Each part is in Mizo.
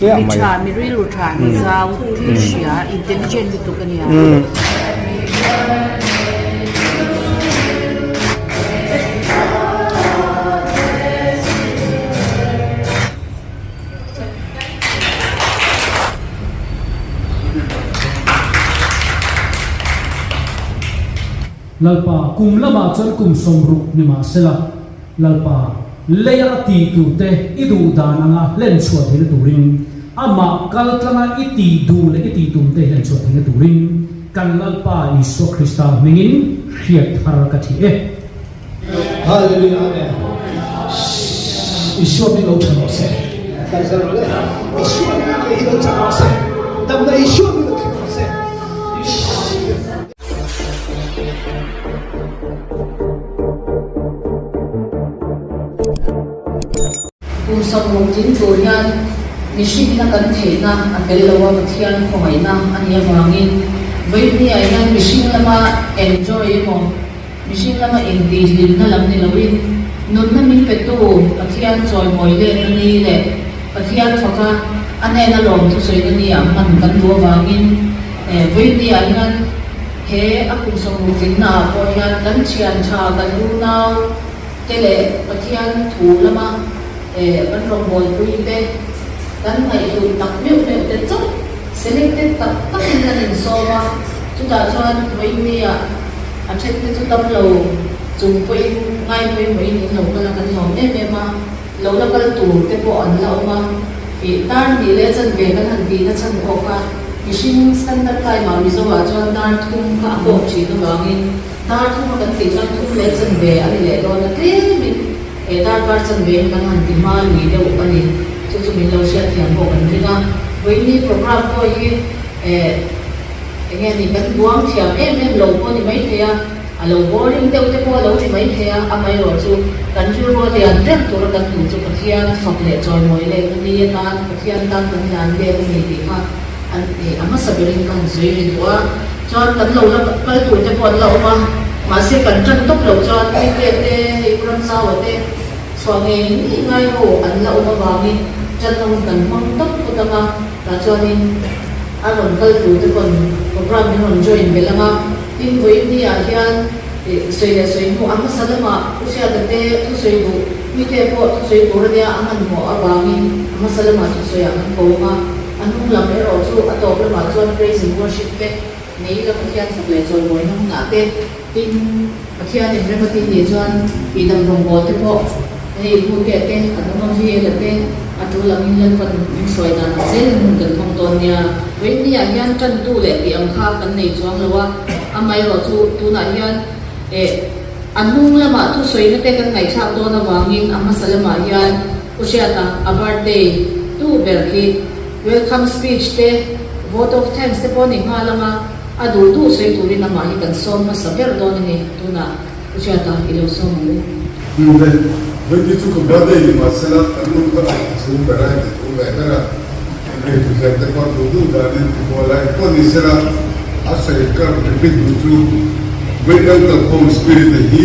hliah Mi mai. tha, mi rilru tha, mi zau, thil hria, intelligent lutuk a nia. Lalpa, kum lamah chuan kum 60 ni mah sela, Lalpa, leia a tih turte i duh dan anga hlen chhuah theihna turin, amah kal tlanga i tih duh leh i tih tumte hlen chhuah theihna turin, kan Lalpa Isua Krista hmingin hriat thar ka thih e. Hallelujah Amen Isua hming lo tha rawh se Isua hming ke hi lo chak rawh se Damna Isua hming lo thleng rawh se Kum 60 tling tur hian mihringna kan theihna a tel lo a, Pathian khawngaihna a nih avangin vawinia hian mihring lama enjoy emaw Mihring lama intihhlimna lam ni loin nunna min petu Pathian chawimawi letna ni leh Pathian faka a hnena lawm thusawina ni ah hman kan duh avangin vawiin ah hian he a kum 60 tlinna ah pawh hian kan thian tha kan unau te leh Pathian thu lama kan rawngbawlpui te kan ngaihhlut tak meuh meuh te chauh selected tak takin kan insawm a, chutah chuan vawiin ah A then te chu dam lo chung pawhin ngai pawimawhin in lo kal a, kan lawm em em a, lo la kal tur te pawh an la awm a, ih dar hnih leh chanve kan han tihna chhan pawh kha mihring standard time ah Mizo ah chuan dar thum kha a kawk thin avangin dar thum a kan tih chuan thum leh chanve a ni leh dawn a tlemin eh darkar chanve in kan han ti hma lui deuh a ni, chu chu min lo hriatthiam pawh kan ring a, vawiini program pawh hi eh. Enge ni kan buang thiam em em lo pawh ni maithei a, a lo boring deuh te pawh a lo ni maithei a, amaherawh chu kan rilru a lian reng tura kan duh chu Pathian fak leh chawimawi leh na ni atan Pathian tan kan hlan let a ni tih kha an a hmasa berin ka han sawi ri duh a, chuan kan lo la kal tur te pawh an la awm a, mahse kan tan tawp loh chuan Puitea te hei U Ramzaua te chhuah ngei ngei ngai ho an la awm avangin tan na hun kan hmang tawp phawt ang a, tah chuanin. A rawn kal tur te pawn program min rawn join belh ang a, tin vawiin ni ah hian sawi leh sawi hnu a hmasa lamah Pu Hriata te thusawi duh Puite pawh thusawi tur ania a hmanhmawh avangin a hmasa lamah thusawi ah kan ko ang a, a hnung lam erawh chu a tawp lamah chuan praise and worship te nei ila Pathian fak leh chawimawina hunah te tin Pathian in rem a tih nih chuan tihdam rawngbawl te pawh hei Putea te an awm a Vela te a tul angin Lalpan min hruai dan ang zelin hun kan hmang dawn nia. Vawiin ah hian tantu leh tih ang kha kan nei chuang lo a, amaherawh chu tunah hian eh a hnung lamah thusawina te kan ngaihthlak dawn avangin a hmasa lamah hian Pu Hriata a birthday tu ber khi welcome speech te vote of thanks te pawh a ni nghal ang a. A duh duh sawi turin amah hi kan sawm hmasa ber dawn a ni. Tunah Pu Hriata i lo sawm ang u. Hnute, Vawikhi chu ka birthday ni mahsela kan nu ka rawn chhung ber a, inti thu ve ber a, hei thuthlen te pawh duh duh danin ti kual a, engpawh ni sela a sawi ka repeat duh chu Vawikal kalkhawm spirit a hi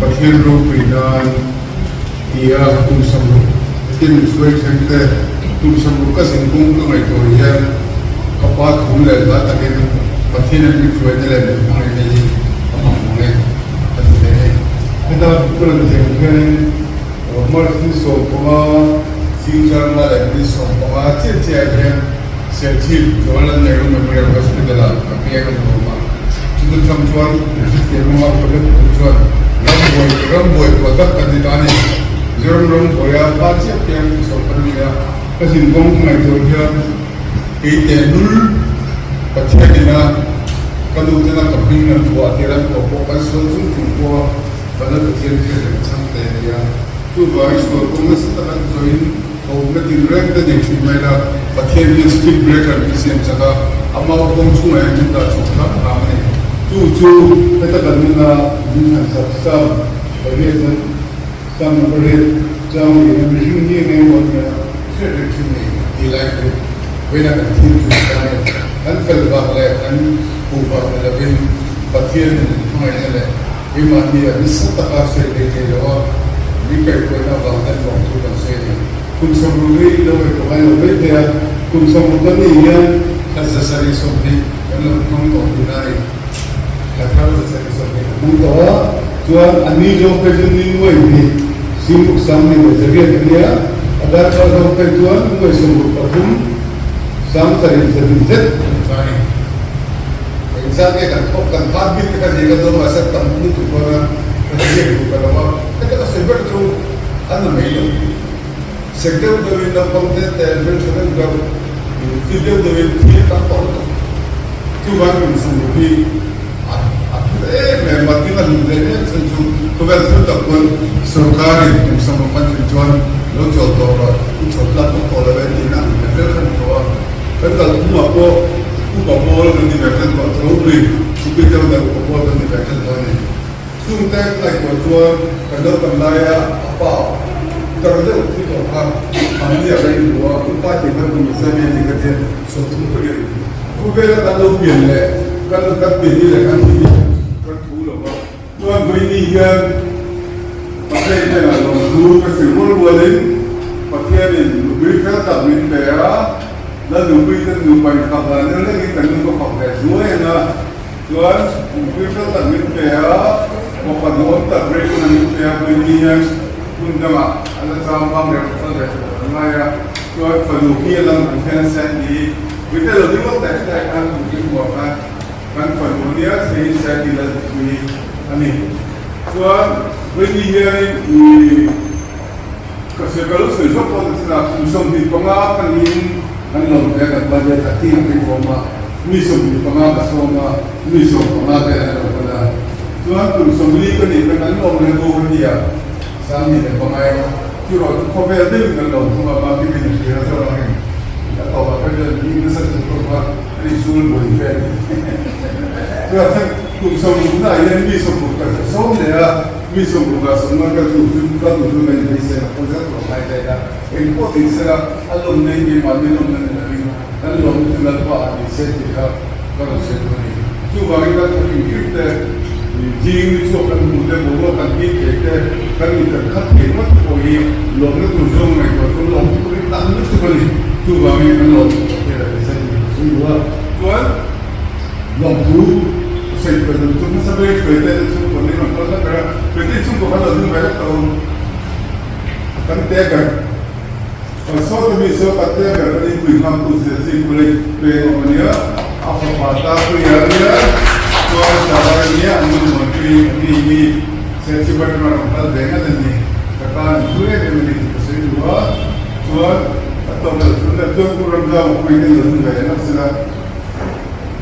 Pathian ropui nan tia tum sam ruk hetia min hruai thleng te tum sam ruk ka zin kawng ka ngaihtuah hian ka pa thu leh hla takin Pathian in min hruaina leh min hmangaihna hi a hmang hmang e a ti thei a ni. Heta ka rawn thlen hianin March ni 15 zingkarna leh ni 15 chiah chiah ah hian Serchhip Jawaharlal Nehru Memorial Hospital ah ka piang a ni awm a, chuta chang chuan hriathiam anga ka let tur chuan rambuai rambuai product kan ni ta a ni. Mizoram rambuaia hma chiah piang chhuah kan ni a, ka zinkawng ka ngaihtuah hian kei tehlul Pathian ina ka nu tena ka hming an thuah tir an thawh pawh kan sual chung chung pawh a Bana Pathian hriat reng chhang te a ni a, chuvangin sual kawng nasa tak an zawhin Hawkna tinreng te nei thin mai la, Pathian hian speed breaker min siam chak a, a mau kawng chungah hian min dah chhuak hram hram a ni. Chu chu heta kan nuna min han sak Psalm pariat an Psalm pariat chang leh hian mihring hi eng emaw nia hriat reng thin nei tih lai chu vawiina kan thil chu ta a ni. Kan fel vak leh kan huh vak ni lovin Pathian in min hmangaihna leh keimahni a nasa taka sawi thei thei lo a, min kaihhruaina avang hian lawmthu kan sawi a ni. Kum 60 hi i lo ngaihtuah ngai lo mai thei a, kum 60 kan nih hian thla 720 kan lo hmang tawh tihna a ni. Thla thar 720 kan hmang tawh a, chuan a ni zawng phei chu ni nuai hnih sing ruk sang hnih leh zariat a nia, a darkar zawng phei chuan nuai 63 720 zet a ni ta a ni. Engzat nge kan thawk kan phat bik te kha zir ka dawn mahse tam lutuk dawn a, ka ziak duh ka lo a, heta ka sawi ber chu an la mai lo. Sek deuh deuhin naupang te te hmeltha deuh deuh, fit deuh deuhin thil tam tawh lutuk. Chuvang kum chhung hi a a phur em em a, tin a hlut leh em chhan chu khawvel thil tak pawn sorkarin kum 60 an tih chuan lo chawl tawh rawh, i chawl tlak vak tawh lo e tiin a han pe fel kha ni tawh a. Kan kalphungah pawh upa pawl kan ni ve tan tawh tho pui, upi deuh leh upa pawl kan ni ve tan tawh a ni. Chungte ngaihtuah chuan kan naupang laia a pa tar deuh thi tawh kha mahni a rei hmu a, upa tih khan kum zan nge tih kha tia 38 a ni. Khawvela kan lo pian leh kan kan pian ni leh kan thi ni kan thu lo va. Chuan vawiini hian Pathian hnenah lawmthu ka hrilh rual rualin Pathianin nupui fel tak min pe a, Lal nupui ten nupa infak dan deuh hlekin kan nu ka fak ve zuai ang a. Chuan nupui fel tak min pe a, fapa duhawm tak Raymond-a min pe a, vawiini hian hmun dangah a la chang vang reuh kal ve tawh kan ngai a. Chuan fanu hi a lam ang hian a Sandy, Puite lo ding lawk tak tak khan nupui hmuah khan Kan fanu nia thei Sandy Lalpui a ni. Chuan vawiini hianin i ka sawi ka lo sawi zawk pawh ta chin a, kum 25 ka niin kan lawm ve a, kan budget a thing a phei khawm a, mi 25 ka sawm a, mi 15 te an lo kal a. Chuan kum 40 ka nih khan an lawm reng aw ka ti a, 35 in churaw chu khawvel deuhin kan lawm thung a, mahni min a hria zawk angin a tawpah khan chuan mi nasa tur tawk a. Ani sul buai vel chuan kum 60 ah hian mi 60 ka sawm leh a, mi 60 ah sawm nan ka duh chu ka duh chu ka inbei sel a, pawn zet tawh ngai daih a, eng pawh tih sela a lawm nei keimah ni lawm na ni lovin kan lawm chu Lalpa ah ni se tih kha ka rawn sawi duh a ni. Chuvangin kan thawk inkip te, zing ni chhuak kan hmuh te, boruak kan hip thei te, kan mit kan khat thei ngawt te pawh hi lawmna tur zawng ngaihtuah chuan lawm tur hi tam lutuk a ni. Chuvangin kan lawm thei la thei sen tih ka sawi duh a. Chuan lawmthu ka sawi fel duh chu hmasa ber hruaite te chhungkaw nen rawn kal hlak ber a, hruaite chhungkaw kha lo ding ve hlak tawh ang. Kan te ber. Saw te mi saw kan te ber kan inpui nghak tu zia chi college peng awm ania, a fapa ta pui a nia, chuan thalai a nia, an nun muan pui a ni hi Serchhip atanga rawn kal ve ngat a ni, ka tan an thu em em a ni tih ka sawi duh a, chuan a tawp loh chu le chuan Pu Ramzau a hmai ten lo ding ve leh sela,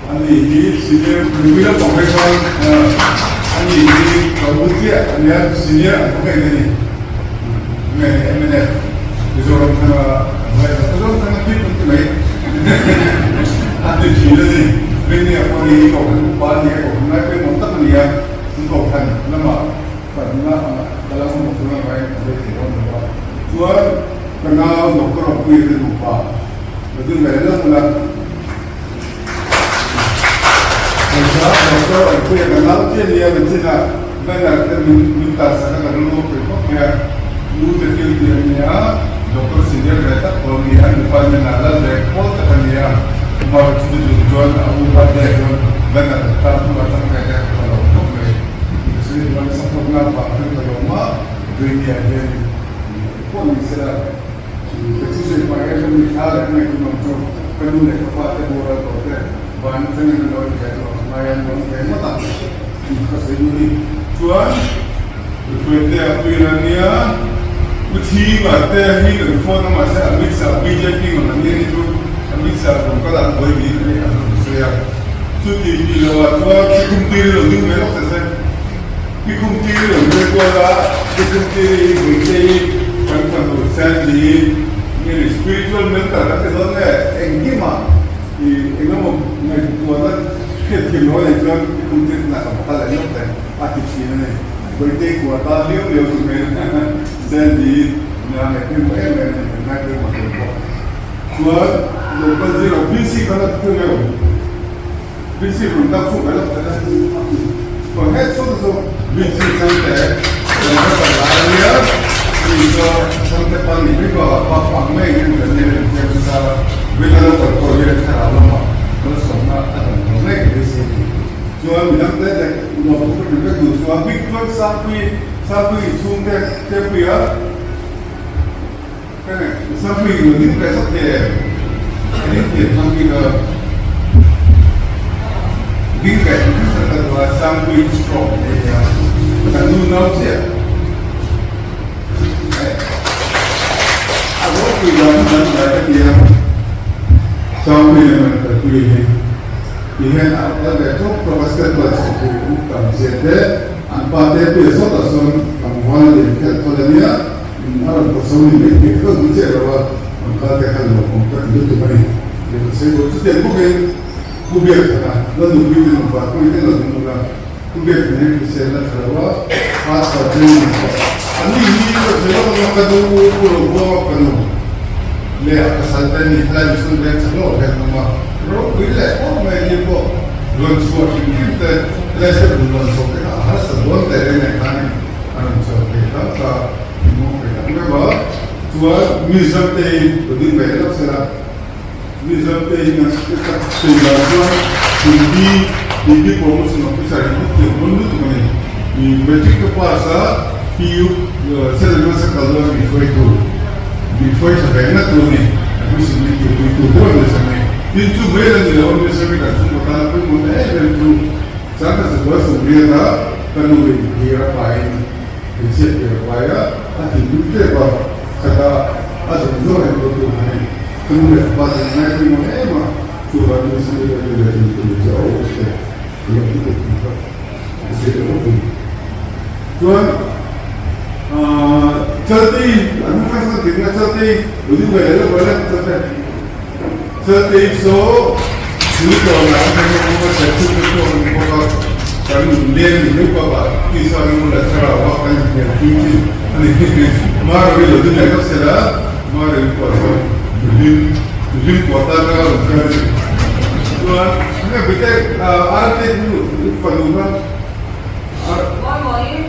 a ni hi senior nupui lampang phei chuan a ni hi ka u chiah a nia, senior an hmang em a ni. Nge mnf Mizoram thanga an ngai lo Mizoram thanga tip an ti mai a ti thin a ni Venia pawh ni hi kohhran upa a ni a kohhran ngai pawimawh tak a ni a chu kohhran lamah panna anga ka la mamawh tur a ngai ka sawi thei dawn lo a chuan ka nau Doctor Awpuia te nupa ka ding ve lawk a Doctor Awpuia ka nau chiah a ni a nachin a Banner te min tar sak a ka rilru a pui khawp mai a, nu te thil tih a ni a, Doctor senior ve tak pawh a ni a, nupa in a lal ve pawl tak a ni a, Kumar chu ni duh chuan a u birthday ah chuan banner an tar hnu a tang ve te ka lawm khawp mai. Ka sawi duh a ni support na vang hian ka lawm a, Duinia hian pawh ni sela ka thusawi pah hian ka mithla leh ka ngaihtuah ang chu ka nu leh ka pa te boral tawh te van atangin an lo en ve tawh ang ngai a, an lawm ve ngawt ang. Ka sawi duh ni. Chuan Hruaite a pui la nia, Pu Thinga te hi kan phone a mahse Amit Shah bjp ngam an nia ni chu Amit Shah rawn kal an buai niin a ni an rawn sawi a. Chuti tih loh ah chuan Pikhum tiri lo ding ve lawk ta se. Pikhum tiri lo ding kual a, Pikhum tiri hi Buitei kan fanu Sandy nge ni spiritual mentor kan ti dawn nge engkimah i engemaw ngaihtuahna Hriatthiam loh a nei chuan i kum tir nak a pakhat leh lawk daih a ti thin a ni. Bawihte kua ta liau liau chu hmel Sandy nia ngaihpawimawh em em a ni, kan ngaihpawimawh tel bawk. Chuan local zero BC kha la ti reuh, BC rawn dak chhuak ve lawk daih a, chuan het sawn chu BC changte kan hre ta lai a nia. Isua chhangte pa nih mai bakah pa fang mai engin kan nei reng hian nasa a, vawiin a lo kal pawh hian thlarau lamah malsawmna a dang lo mai ka beisei a ni. Chuan midang te leh nuam ka hrilh vek duh chuan bik chuan Sangpui, Sangpui inchhungte Tlempuia ka nei, Sangpui in lo ding ve chawk thei em? Ka ding thei thang bik a, ding ve thang hmasa ka duh a, Sangpui stroke a nei a, kan nu nau chiah. A ropui dan dan lai ka ti a, Sangpui leh Manipalpui hi ti hian a kal ve tawp tawp a, step by step hi an tam zia te, an pa te pui a zawt ah chuan tlangval a lian khelh khawl a nia, a rawn kawt zo ni mai thei ka duh chiah lo a, an kal te khan lo awm ka ti lutuk a ni. Lehkha sei bawk chutiang bawkin Pu Biakthana, Lalnupui te nupa pawhin en lo ding ula, Pu Biakthana hi hrisel a tha lo a, pastor te ni tawh. A ni hi ka hre lawk lawk ka nu Pu Robuanga fanu leh a pasal te ni helai mihring veng chak lawk hian an awm a, ropui leh khawp mai ni pawh rawn chhuah hrim hrim te helai step bul rawn chho te kha a harsa dawn teh reng nei khanin a rawn chho thei hlauh kha i hmuh thei tak meuh a, chuan Mizoram te hi lo ding ve lawk sela. Mizote hi kan ka sawi dan chuan Hindi Hindi promotion officer hi ka thiam dawn lutuk a ni. I matric ka pass a, PU seven months a kal dawn a mi hruai tur, mi hruai tha ve ngat tur a ni. Admission min tih pui tur ber a ni sa mai. Tin chu mai la ni lo a, Mizoram hi kan chhungkaw tana pawimawh em em chu Changkha Zabuai Sawmriat a ka nu in hlir a paiin hmeichhia hlir a pai a, a thinrim tep a, khata a zawng zawng a enkawl tur kha hei. Ka nu leh ka pa chu an ngaipawimawh em a, chuvang in Sunday ka nu leh in tur chu a awm che ka lo ti tuk tih kha ka hria deuh vek a ni. Chuan aah Chaltei an hmu hmasa dik na Chaltei lo ding ve leh lawk lo le Chalte Chaltei saw thil tawh lah an hmu bawk a serchhip te pawh an hmu bawk a kan leng ni mai bakah tisa rilru leh thlarau ah kan inhnial pui thin a ni. Marawi lo ding leh lawk sela. Maren pawh chuan mihlim mihlim pawh tan a rawn kal a ni. Chuan nge bite Arate chu fanu kha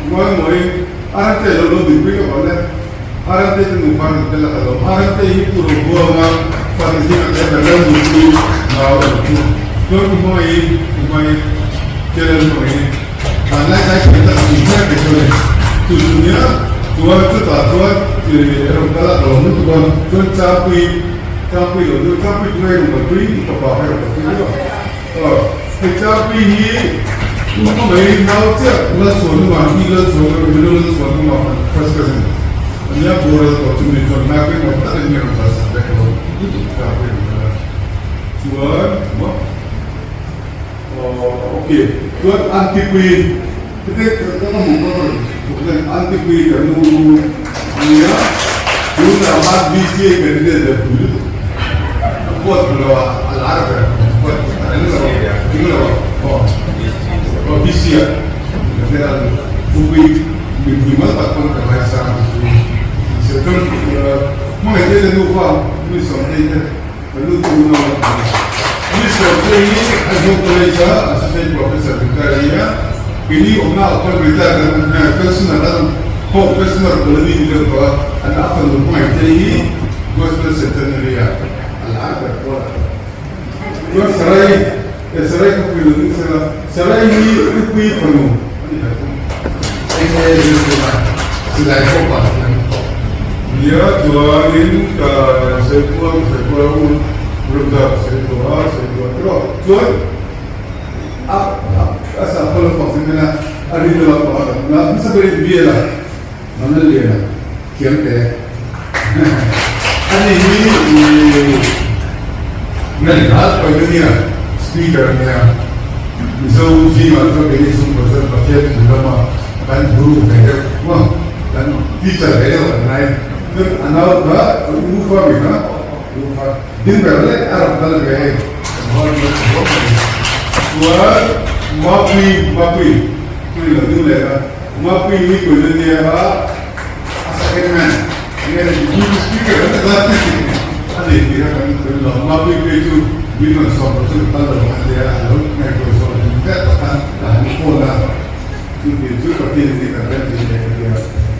Ngawi mawi Arate lo lo ding pui ka vang e. Arate chu nupa an tel a ka lo. Arate hi Pu Robuanga fanu hi a tel a lo nupui nau a ni chu. Chuan Pu Hmangaih Pu Hmangaih Tel Hmangaih Vanlai zai thei tak ni hian ka hria a ni. Chu chu nia chuan chutah chuan i rawn kal a ka lo lutuk a, chuan Changpui, Changpui lo chu Changpui chu hei rawn kalpui i fapa kha rawn kalpui deuh a. Aw hei Changpui hi u khaw mai nau chiah Lalchhuanuma hi Lalchhuanuma Milo Lalchhuanuma first cousin a nia, boral tawh chu mi chuan ngai pawimawh takin mi rawn kalsak vek lo lutuk Changpui rawn kal a. Chuan maw. Ok, chuan Antipui hete ka ka hmuh ka rawn hmuh hian Antipui kan nu a nia, tunah khan BCA candidate leh pui lutuk a vote hmu lo a, a lar ber vote a ring lo a, tling lo a, aw aw BC a Pupui mipui mal tak pawn ka ngaisang chu chuan hmangaih te leh nufa mi sawmtei te Ka nu chu unau a ni. Mister te hi Aizawl College a Associate Professor retire a ni a, keini awmna ah khuan retire kan awm hian pensioner an home pensioner colony ni deuh tawh a, an a fanu hmangaih te hi Gospel Centenary ah a lar ber pawl a. Chuan Sarai, eh Sarai khawpui lo ding sela, Sarai hi Ripui fanu a ni ve thung. Enge zirtir a silai pawh ah hian nia chuanin ka sawi kual ka sawi kual a u Rukda ka sawi tawh a sawi kual tawh chuan a a sakhaw lampang chu nen a a rinna lampang a kan na hmasa berin bial a Manal Liana thiam te ani hi Nalhat Pioneer Speaker a nia Mizo zingah chuan keini chhungkaw chuan Pathian thu lama kan guru ve deuh maw kan teacher ve deuh an ngai chuan a nau kha a u fa mi kha u fa ding ber leh a rawn kal ve hei kan hawn mai ka hawn mai chuan Mapui Mapui chu i lo ding leh a Mapui hi kuina nia a a second man nge deputy speaker kan ta a nei tih kha kan kan lo Mapui phei chu min rawn sawm lo chu ka kal lo ang a tia a lo ngaihtuah zawh hlim vet tak khan ka han phone a. Chu ti chu Pathian hi kan rem tih leh ka tia.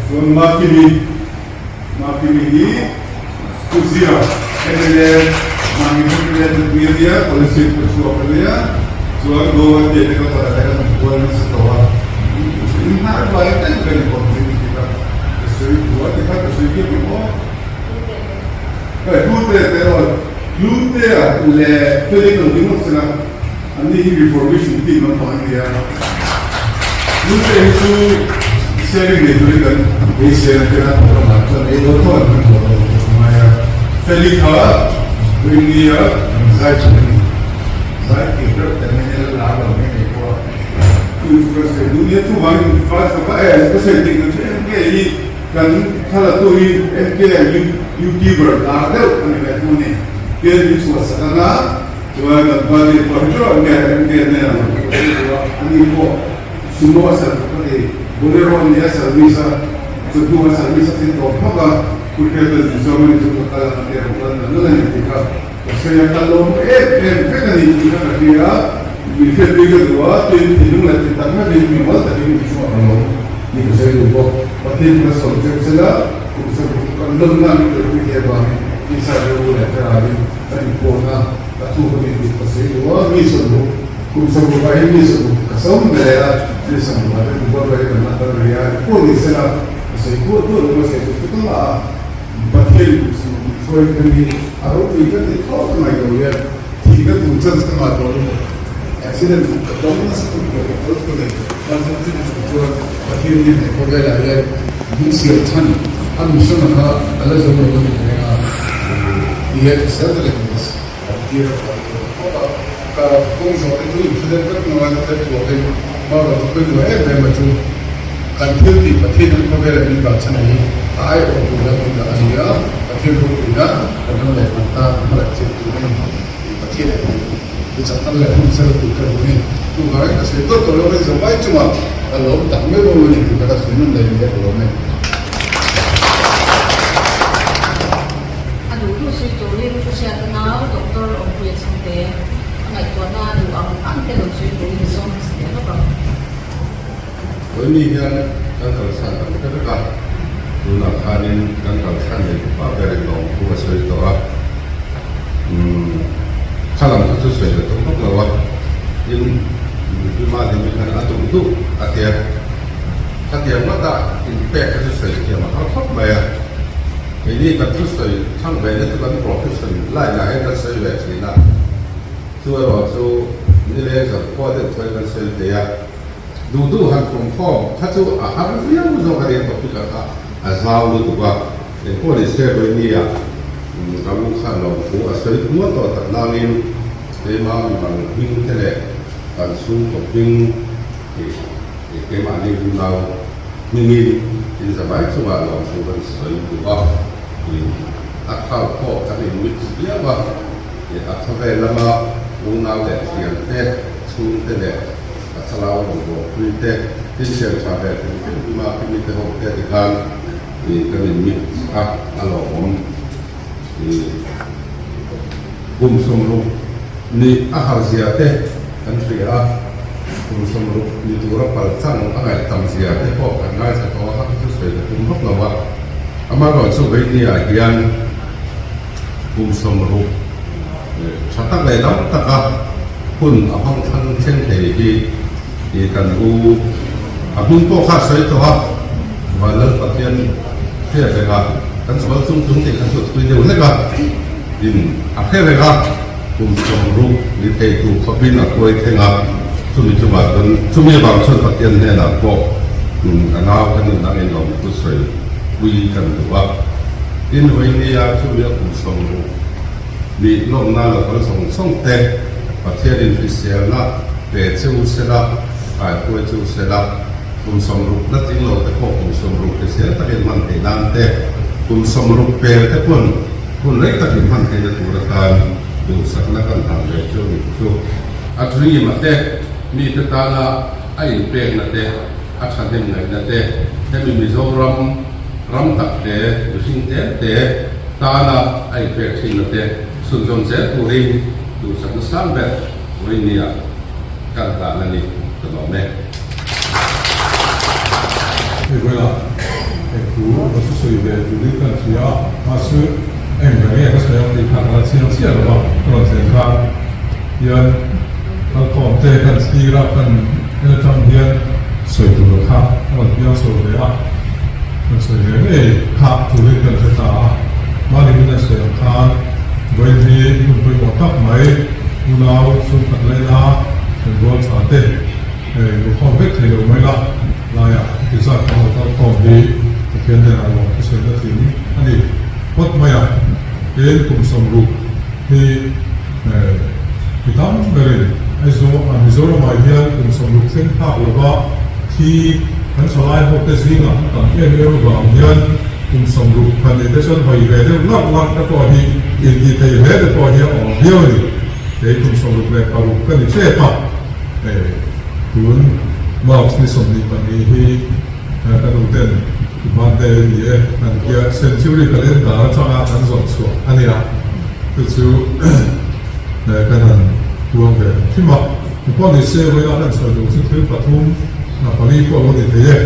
Chuan Makimi. Makimi hi Pu Zia, mla, mahni mla te pui a nia, Kolasib ka chhuak a nia, chuan Goa te te ka palah hian an kual nasa tawh a, in hnar vai daih ber in kawm zing ti kha ka sawi duh a, tikhan ka sawi biak ang aw. Hei Hlute te aw, Hlutea leh Felix lo ding lawk sela, anni hi Reformation team lampang an nia. Hlute hi chu sharing nei turin kan beisei a, kena tawh lamah chuan ei dawn tho an hman tawh lo tih ka ngai a. Felix kha Rinnia an zai thin a ni. Zai tir reuh te mai nia la lar lo mai nei pawh a. Chu chu ka sawi duh nia, chuvangin falsafa eh ka sawi dik na chu MK hi Kan thlalatu hi MK YouTuber lar deuh a ni ve thung a ni. Tian min chhuah sak ang a, chuan kan party pawh hi ṭeuh nge MK nen a rawn kal thei lo a, ani pawh sumo a serh khawp a ni. Bolero a ni a service a, chawhnu a service a tling tawh phawk a, Khurhriat a ni zawng a ni chu ka kal ang a tia rawn kal nal nal a ni tih kha ka sawi a, ka lawm em em vek a ni tih kha ka hria a, min hriatpui ka duh a, tin thinlung leh ti tak meuhin mimal takin min chhuah ka lawm tih ka sawi duh bawk. Pathian kha sawi cheu sela, kum saruk kan lawmna min telpui thei avangin tisa rilru leh thlarauin kan inpawhna a thuk a ni tih ka sawi duh a, mi saruk kum sarukah hian mi saruk ka sawm ve a, mi sarukah te kum rual rual hi kan la kal rih a, engpawh ni sela ka sawi duah duah lo mahse chu chu ka ngah a, Pathian kum saruk min hruai khan hi a ropui ka ti thlawt a ngaih lo hian thihna tur chance ka ngah tawh lo. Accident ka dawng nasa tuk lo ka kal thut a ni. Mahse chumi chung chuan Pathian hian he khawvelah hian min siam chhan a mission kha a la zo lo a ni reng a, ti hian hrisel ta leh min an tir a vang tur a khawp a. Ka kawng zawh te chu inthlen vek lo a, ka tuakin Mauva chu pawimawh em em a chu kan thil tih Pathian an khawvelah min dah chhan hi a aiawh tur hian min dah a ni a, Pathian ropuina kan ram leh hnam tan hmalak chiah tur a ni tih Pathian a hmu. Mi chak tak leh hun sel tur ka duh ni. Chuvangin ka sawi tawh tawh lo in zawh mai chungah ka lawm tak meuh meuh a ni tih kha ka sawi nawn leh ni a ka lawm e. A duh duh sawi turin Pu Hriata nau Doctor Awmpuia chhungte a ngaihtuahna a duh ang ang te lo sawi turin i sawm hmasa leh lawk ang. Vawiini hian kan kalsan ang vek vek a, tunah khanin kan kalsan leh pa berin lawmthu a sawi tawh a, umm kha lam kha chu sawi la tum vak lo a, tin Mipima Demi khan a duh duh a tia, khatiang ngawta inpek kha chu sawi thiam a har khawp mai a, keini kan thusawi chhang ve na chu kan profession line ah hian kan sawi ve thin a, chu erawh chu nileng zankhua deuh chuan kan sawi thei a. Duh duh han khawm khawm kha chu a har viau zawk a nia topic ah kha a zau lutuk a, engpawh ni se Vawinia ka u khan lawmthu a sawi hmual tawh tak nangin keima mimal hming te leh kan chhungkaw hming ih keimahni unau hmingin inzamai chungah lawmthu kan sawi duh a, ih a crowd pawh kan in mix viau a, ih a khawvel lama unau leh thiante chhungte leh A thlarau rawn bawh pui te, tin siam tha ve hrim hrim hrim a, khimi te ho te ti khan ih kan in mix a, a lawmawm ih kum 60 nih a har zia te kan hria a, kum 60 ni tura pal chang a ngaih tam zia te pawh kan ngaithla tawh a, kha chu sawi ka tum vak lo a, amaherawhchu Veinia hian kum 60 Tha tak leh dam taka hun a hmang thlang thleng thei hi i kan u a hming pawh kha a sawi tawh a, Vanlal Pathian hre reng a, kan sual chung chung tih kha chu thui deuh hlek a, in a hre reng a, kum 60 ni thei tur khawpin a kuai thleng a, chumi chungah chuan chumi avang chuan Pathian hnenah pawh a nau ka nunna englo thu sawi pui kan duh a, tin vawinia chumi a kum 60. Nih lawmna lo kal sawng sawng te, Pathianin hriselna pe che u sela, kaihruai che u sela, kum 60 la tling lo te pawh kum 60 hrisel takin hman theih nan te, kum 60 pel te pawn hun rei takin hman theihna tur atan duhsakna kan hlan ve chu ni chu. A dream a te, mite tana a inpekna te, a thahnem ngaihna te, hemi Mizoram ram tak te, mihring tlem te, Tana a inpek thinna te chhunzawm zel turin duhsakna sang ber Vawinia kan hlan a ni ka lawm e. Hei vawilah Eng thu ka chu sawi ve turin ka hria a, mahse eng ber nge ka sawi ang tih kha ka la chiang chiah lo a, ka rawn thlen khan hian kalkhawm te kan thlir a, kan en atang hian sawi tur kha ka rawn piang chho ve a, kan sawi ve ngei kha turin kan hre ta a, mahni min an sawi ang khan vawiin hi hun pawimawh tak mai unau chhungkhat laina thenrual tha te Hei lukhawm vek thei lo mai la, laiah heti zat kan lo kal khawm hi Pathian hnenah lawm thusawina tling a ni phawt mai a. Tin, kum 60 hi mi tam berin Aizawl ah Mizoramah hian kum 60 thleng phak lova thi kan thalai ho te zingah an tam em em avang hian kum 60 khan nei te chuan hawi ve deuh larh larh te pawh hi intih theih hle te pawh hi a awm viau a ni. Kei kum 66 ka ni ṭep a. Hei tun March ni 22 hi ka nu ten i birthday a ni e kan tia century calendar atanga kan zawh chhuah a nia chu chu kan han puang ve ang hrim a. Engpawh ni se vawiin a kan sawi duh chu thil pathum pali pawh lo ni thei e.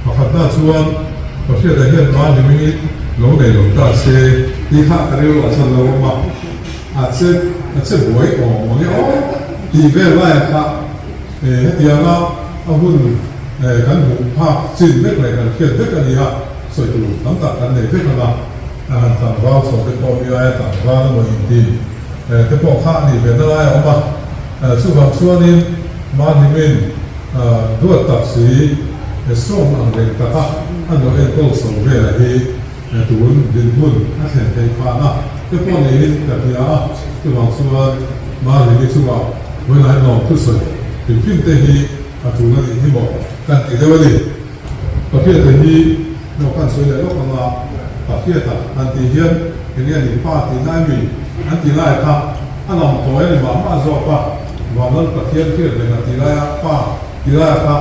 Pakhatna chuan Pathian-a hian mahni hmingin lo nei lo ta se tih kha ka rilru a chan lo awm a. A che a che buai awm ang e aw tih vel lai a kha hetianga a hun kan hmuh phak chin vek leh kan hriat vek a ni a, sawi tur tam tak kan nei vek ang a, a han tlangval chho te pawh mi aia tlangval emaw inti te pawh kha a nih ve na lai a awm a, chuvang chuanin mahnimin duat tak si sawm ang reng taka a lo enkawl chho velah hi. Tun dinhmun a thlen theih phahna te pawh niin ka hria a, chuvang chuan Mahlini chungah vawilain lawm thusawi hrim hrim te hi a tul a nih hi maw kan ti deuh a ni. Pafiata hi hnawh kan sawi leh lawk ang a, Pafiata han tih hian eng nge ni pa tih lai mi an ti lai kha a lam tawi a ni mah mah zawk a, Vanlal Pathian hriat reng a ti laia pa ti laia kha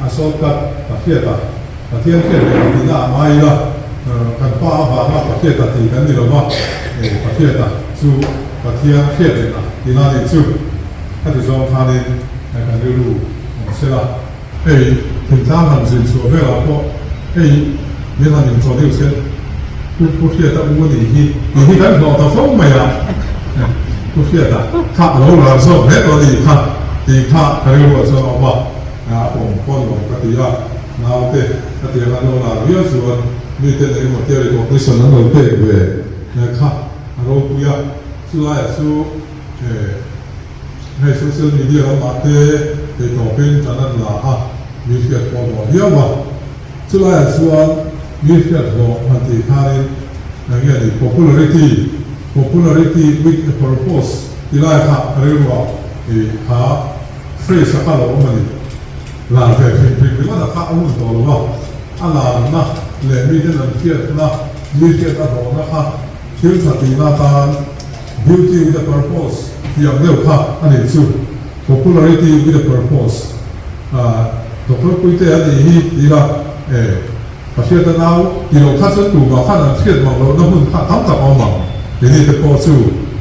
a shortcut Pafiata Pathian hriat leh ang tihna ah ngai ila, kan pa avanga Pathiata tih kan ni lo va, Pathiata chu Pathian hriat leh ang tihna a nih chu. Khati zawng khanin kan rilru awm se la. Hei thingtlang han zin chhuah velah pawh hei min han introduce hian Pu Pu Hriata u a nih hi tih hi kan hlawh ta fo mai a, Pu Hriata kha a lo lar zawk hle tawh a nih kha tih kha ka rilruah chuan a awm a, a awm pawn lo ka ti a. Naute a tiang an lo lar viau chuan miten engemaw tia recognition an lo pek ve kha a ropui a, chulaiah chu hei social media lamah te theitawpin tan an la a, mi hriat pawh hlawh viau a, chulaiah chuan mi hriat hlawh han tih khanin eng nge ni popularity, popularity with a purpose ti lai kha rilruah kha phrase a kha lo awm a ni. Lar ve hrim hrim ringawt a kha a hun tawh lo a, a larna leh miten an hriatna, mi hriat a hlawhna kha thil tha tihna atan Beauty with a purpose tih ang deuh kha a nih chu. Popularity with a purpose Doctor Puite a nih hi ti ila e, ka hriat a nau ti loh kha chuan tumah khan an hriat mang lohna hmun kha tam tak a awm ang. Keini te pawh chu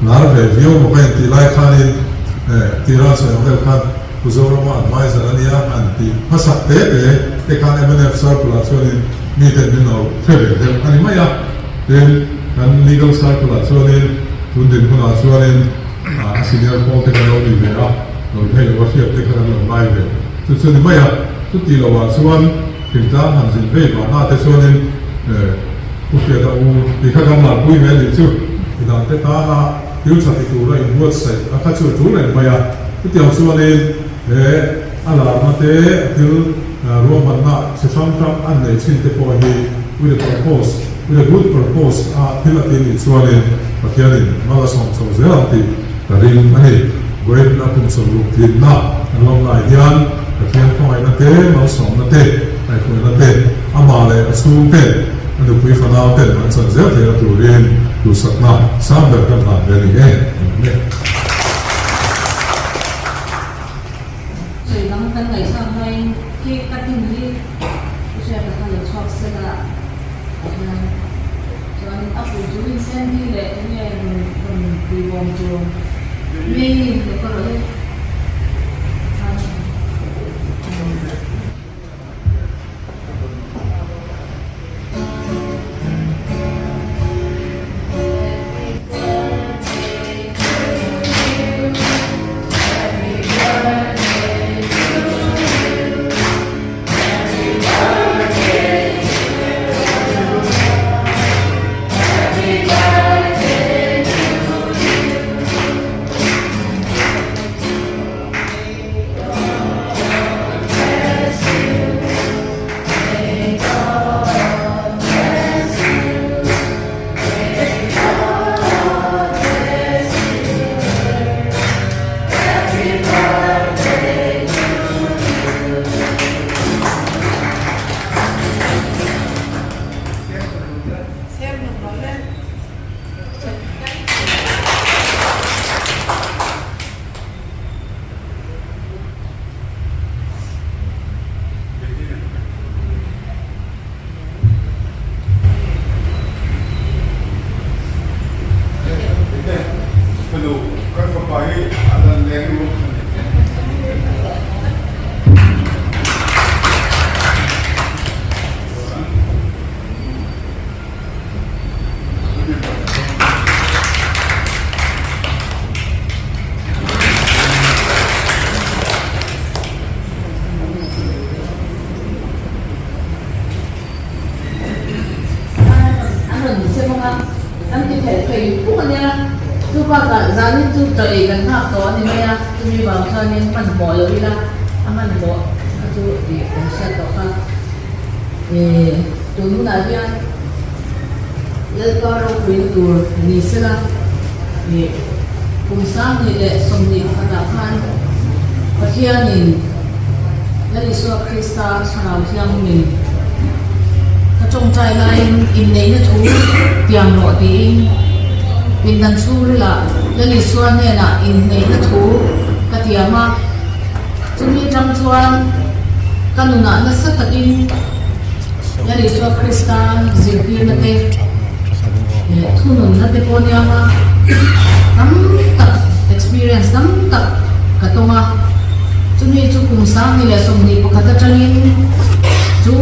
lar ve viau maw ka intih lai khanin e, tira sawi ang deuh khan Pu Zorama adviser a nia han tih hmasak te te te khan mnf circle ah chuanin miten min lo hre ve deuh a ni mai a, tin kan legal circle ah chuanin tun dinhmun ah chuanin a senior pawl te kan lo ni ve a, lo thei lo a hriat te kha kan lo ngai ve chu chu a ni mai a, chuti lo ah chuan thingtlang han zin vei vahna te chuanin Pu Hriata u tih kha kan larpui ve a nih chu midang te tana Thil tha ti tura inbuatsaih a kha chu a tul reng mai a. Chutiang chuanin he a larna te, a thil ruahmanna chi hrang hrang an neih thin te pawh hi with a purpose, with a good purpose a thil a ti nih chuanin Pathianin mal a sawm chho zel ang tih ka ring a ni. Vawiin a kum 60 tlinna an lawm lai hian Pathian khawngaihna te, malsawmna te, ngaihtuahna te, amah leh a chhungte, A nupui fanau ten an chan zel theihna turin duhsakna sang ber kan hlan ve a ni e. Amen. Sawi dang kan ngaihthlak hmain cake cutting hi u Hriata kha lo chhuak se la ah hian chuanin a pui turin Sandy leh enge rawn rawn puibawm tur May lo ka rawh e. hi a dan leng luak a ni. An rawn sem ang a, kan ti phelh phei phung a nia. Chu bakah zanin chu chaw ei kan nghak tawh a ni mai a, chumi vang chuanin hmanhmawh lo ila a hmanhmawh kha chu tih kan hriat tawh kha. Tun hunah hian Lalpa ropuina tur ni sela kum 2021ah khan Pathianin Lal Isua Krista Thlarau Thianghlimin ka tawngtai laiin inneihna thu tiam rawh tiin pindan chhungrilah Lal Isua hnenah inneihna thu ka tiam a. Chumi atang chuan ka nunah nasa takin Lal Isua Krista zirtirna te leh thununna te pawh nia nga tam tak experience tam tak ka tawng a. Chumi chu kum 2021 atangin chu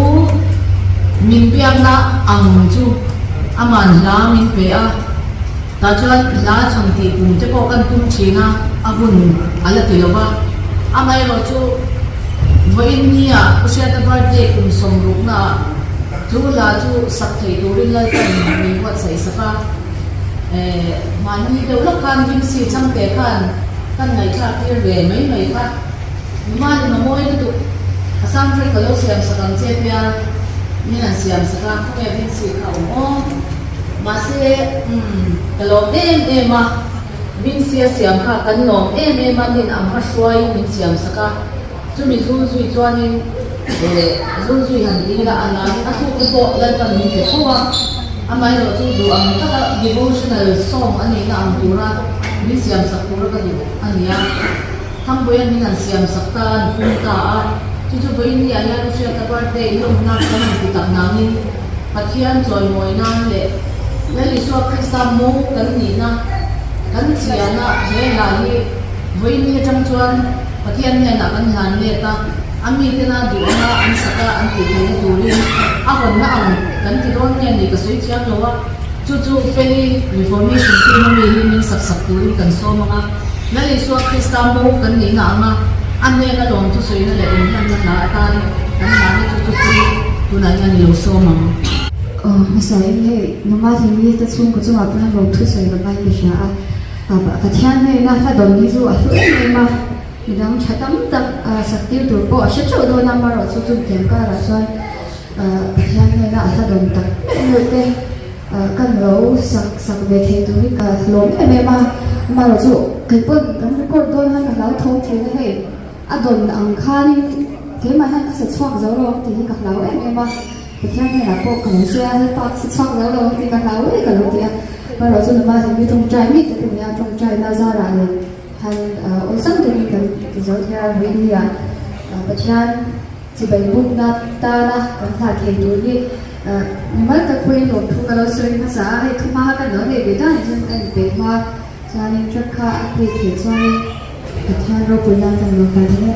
min biakna ang chu aman hla min pe a. Tah chuan hla chhan tih kum te pawh kan tum thin a, a hun a la ti lo va. Amaherawh chu vawiin nia Pu Hriata birthday kum 60 ah chu hla chu sak thei turin Lalpan min buatsaih sak a. Eh, mahni deuh lawk khan Vincy Changte khan kan ngaihthlak tir ve mai mai kha. Numalin a mawi lutuk, a soundtrack ka lo siam sak ang che tia min han siam sak a, khawnge Vincy kha a awm aw. Mahse, umm, ka lawm em em a, Vincy a siam kha kan lawm em em a, nin ang hmahruaiin min siam sak a, chumi zul zui chuanin eh zul zui han ti ila a lam a thluk te pawh Lalpan min pe tho a, amaherawh chu duh ang taka devotional song a nihna ang tura min siam sak tura ka duh a ni a, Thangbuian min han siam sak ta a ni pum ta a, chu chu vawiin ni ah hian Hriata birthday lawmna kan han ti tak nangin, Pathian chawimawi nan leh Lal Isua Krista mo kan nihna kan chiana he hla hi vawiin atang chuan Pathian hnenah kan hlan let a, a mitena duh anga an sak a an tih theihna turin a hawnna ang kan ti dawn nge ni ka sawi thiam lo a, chu chu Feli Reformation team ami hi min sak sak turin kan sawm ang a, Lal Isua Krista mo kan nihna anga a hnena lawmthu sawina leh inhlanna hla atan kan hlana chu chu chu tunah hian i lo sawm ang. Aw, hmasa in hei numa hlimi te chhungkaw chungah pawh hian lawmthu sawi lo mai ka hria a, Pathian hnena hla dawn hi chu a hlu em em a, midang tha tam tak sak tir tur pawh a hre theuh dawn a, amaherawh chu chung tiang karah chuan Pathian hnena a hla dawn tak meuh meuh te kan lo sak sak ve thei tur hi ka lawm em em a, amaherawh chu keipawn kan record dawn khan ka hlauthawng thin a hei. A dawn ang khanin keimah hian ka sa chhuak zo lo ang tih hi ka hlau em em a, Pathian hnenah pawh ka lo sawi a, Lalpa ka sa chhuak zo lo ang tih ka hlau e ka lo ti a, amaherawh chu numa hi mi tawngtai mi te nia tawngtaina zarah leh han awlsam takin kan ti zo thei a, vawiin Pathian chibai bukna tana kan hlah thei tur hi mimal tak pawhin lawmthu ka lo sawi hmasa a, hei thu hma kha kan lo nei ve dan chuan ka inpeih hma chuanin track kha a play theih chuanin. Pathian ropui nan kan lo kal hle.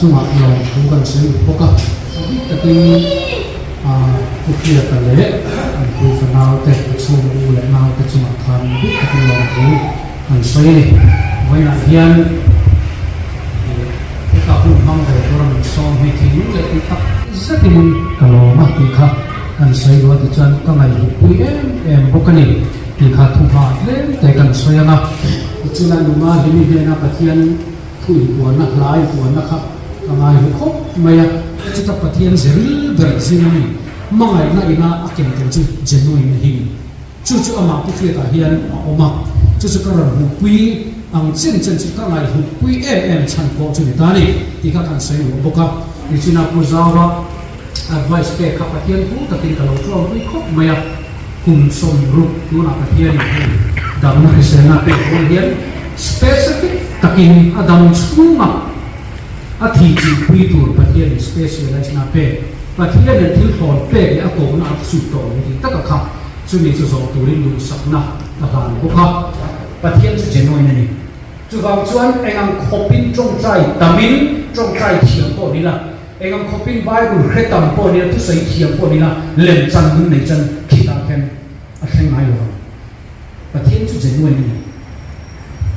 chungah lawmthu kan sawi duh bawk a, a bik takin Pu Hriata leh an pu fanaute, a chhung u leh naute chungah khan a bik takin lawmthu kan sawi a ni. Vawiinah hian heta hun hmang ve tura min sawm hi thinlung leh tih tak zetin ka lawm a tih kha kan sawi duh a tichuan ka ngaihhutpui em em bawk a ni tih kha thu hma tlem te kan sawi ang a. Tichuan nunga hemi hnena Pathian Thu inpuanna, hla inpuanna kha ka ngai hlu khawp mai a. Chuta Pathian ze ril ber zing ami hmangaihna ina a ken tel chu genuine hi ni. Chu chu amah pu Hriatah hian a awm a, chu chu ka rawn hmuhpui ang chen chen chu ka ngaihhutpui em em chhan pawh chu ni ta a ni tih kha kan sawi luah bawk a. Nichina Pu Zaua advice pek kha Pathian pu takin ka lo tlawmpui khawp mai a, kum 60 tunah Pathianin hei damna hriselna pek dawn hian specific takin a dam chhunga a thih chihpui tur Pathianin specialize na pek, Pathianin thil thlawn pek leh a kohna a chhut tawh lo tih taka kha chumi chu zawh turin duhsakna ka hlan bawk a, Pathian chu genuine a ni. Chuvang chuan engang khawpin tawngtai tamin tawngtai thiam pawh ni la, Eng ang khawpin Bible hre tam pawh nia, thusawi thiam pawh nila, lemchan nun nei chan khitah khian a thleng ngai lo vang. Pathian chu genuine a ni.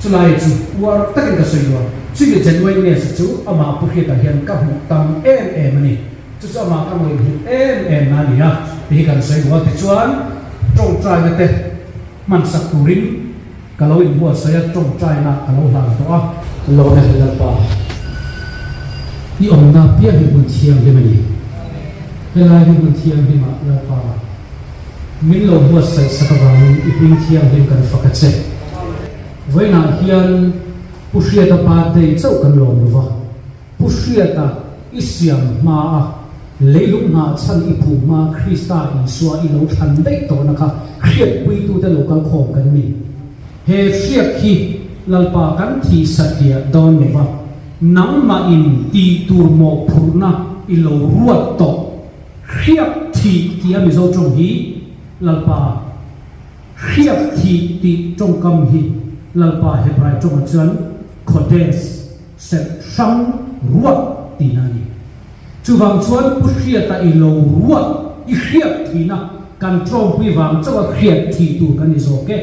Chulai chu uar takin ka sawi lo a, chumi genuineness chu amah Pu Hriatah hian ka hmuh tam em em a ni. Chu chu amah ka ngaihhlut em em na a ni a, tih hi kan sawi duh a. Tichuan, tawngtaina te hmansak turin Ka lo inbuatsaih a, tawngtaina ka lo hlan tawh a. Lawm e Lalpa, i awmna piang hi hmun thianghlim a ni. Helai hi hmun thianghlimah Lalpa, min lo buatsaih sak avangin i hming thianghlim kan fak a che. Vawiinah hian Pu Hriata birthday chauh kan lawm lo va, Pu Hriata i siam hma a, leilung nghah chhan i phu hma Krista Isua i lo thlan daih tawhna kha hriatpuitute lo kal khawm kan ni. He hriak hi Lalpa kan thih satliah dawn lo va, nangmah in tih tur mawhphurhna i lo ruat tawh. Hriak thih tih a Mizo tawng hi Lalpa hriak thih tih tawngkam hi Lalpa Hebrai tawngah chuan Kodesh. Serh hrang ruat tihna a ni. Chuvang chuan Pu Hriata i lo ruat, i hriat thihna kan tlawmpui vang chauh a hriat thih tur kan ni zawk e.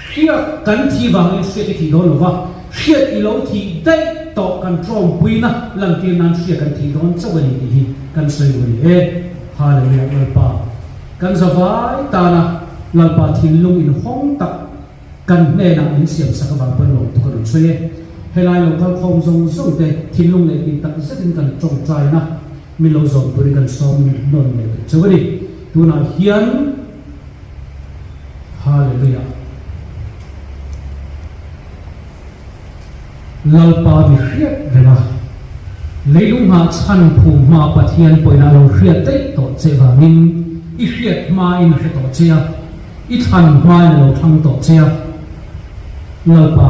Hriat kan thih vangin hriat i thih dawn lo va, hriat i lo thih daih tawh kan tlawmpuina lantir nan hriat kan thih dawn chauh a ni tih hi kan sawi duh a ni e. Hallelujah Lalpa kan zavai tana Lalpa thinlung inhawng tak Kan hnenah min siam sak avang pawn lawm tuk a rawn sawi e. Helai lo kal khawm zawng zawng te thinlung leh tih tak zetin kan tawngtaina min lo zawm turin kan sawm nawn leh duh chauh a ni. Tunah hian Hallelujah! Lalpa mi hriat reng a, leilung nghah chhan phum hma Pathian pawhin a lo hriat daih tawh che vangin i hriat hmain a hre tawh che a, i thlan hmain a lo thlang tawh che a. Lalpa,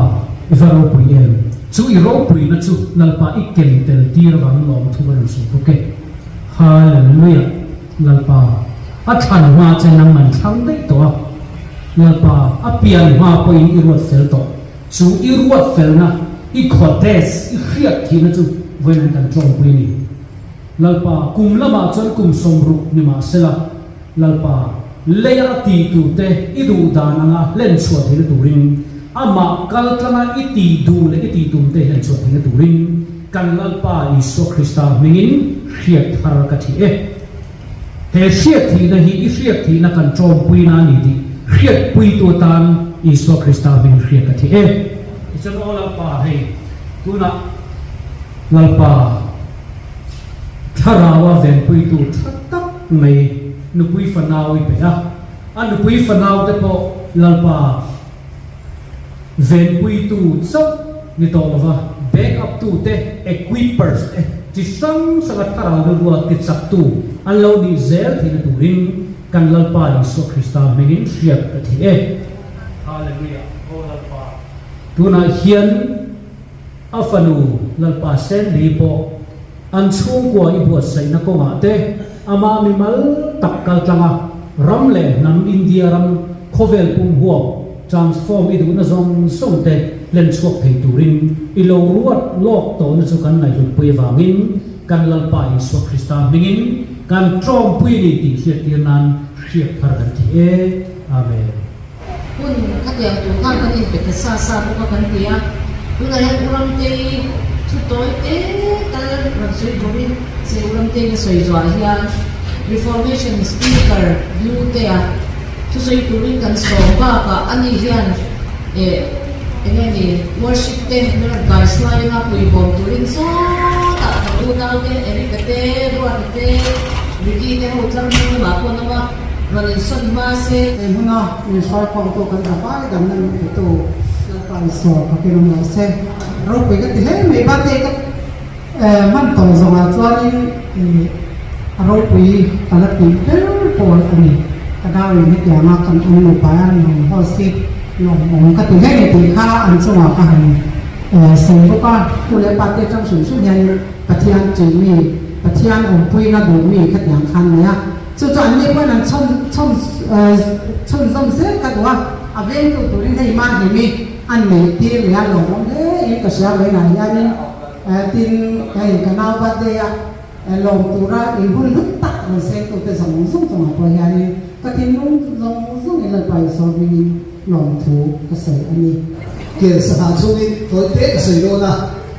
i va ropui em? Chu i ropuina chu Lalpa i ken tel tir avangin lawmthu a rawn sawi bawk e. Hallelujah! Lalpa, a thlan hma che nang an thlang daih tawh a, Lalpa, a pian hma pawhin i ruat fel tawh. Chu i ruat felna, i khawdes, i hriat thihna chu vawiin kan tlawmpui a ni. Lalpa, kum lamah chuan kum 60 ni mah sela, Lalpa, leia a tih turte i duh dan anga hlen chhuah theihna turin, amah kal tlanga i tih duh leh i tih tumte hlen chhuah theihna turin, kan Lalpa Isua Krista hmingin hriat thar ka thih e. He hriat thihna hi i hriat thihna kan ṭawmpuina a ni tih hriatpuitu atan Isua Krista hming hriat ka thih e. Tichuan aw Lalpa, hei tunah Lalpa Thlaraua venpuitu ṭha tak mai nupui fanau i pe a, a nupui fanaute pawh Lalpa Venpuitu chauh ni tawh lova back up tu te, equippers te, chi hrang hranga thlarau rilrua tichaktu an lo nih zel theihna turin kan Lalpa Isua Krista hmingin hriat ka thih e. Hallelujah! Aw Lalpa, tunah hian a fanu Lalpa Sandy pawh an chhungkua i buatsaihna kawngah te amah mimal tak kaltlanga ram leh hnam India ram khawvel pum huap. transform i duhna zawng zawng te hlen chhuak thei turin i lo ruat lawk tawhna chu kan ngaihhlutpui avangin kan Lalpa Isua Krista hmingin kan tawmpui a ni tih hriattir nan hriat thar kan ti e. Amen. Hun khatiang tur khan kan inpe ta sa sa bawk a kan ti a, tunah hian U Ramtei thu tawi te tal rawn sawi turin che U Ramtei ka sawi zuah hian Reformation Speaker Blutea thusawi turin kan sawm bakah ani hian eh eng nge ni worship te min rawn kaihruai anga puibawm turin sawtah kan unaute Eric-a te Ruata te Ricky te ho tlang hnung lamah pawh an awm a. Rawn insawn hma se. He hmuna min hruaikhawmtu kan zavai damna min petu Lalpa Isua fakin awm rawh se. Ropui ka ti hle mai birthday ka hman tawh zawngah chuanin a ropui ka la tih ber pawl a ni. Ka nauin hetianga kan an nupa an rawn host hi lawmawm ka ti hle ni tih kha an chungah ka han sawi bawk a. Nu leh pa te atang hrim hrim hianin Pathian ṭihmi, Pathian awmpuina duhmi khatiang khan nei a. Chu chu anni pawhin an chhawn chhawn chhunzawm zel ka duh a, a vengtu turin hei Mahlimi an neih tir leh a lawmawm hle in ka hria vawiinah hianin tin hei ka nau birthday a lawm tura in hun hlut tak rawn sengtute zawng zawng chungah pawh hianin ka thinlung zawng zawngin Lalpa Isua hmingin lawmthu ka sawi a ni. Kel sangha chungin tawi te ka sawi dawn a,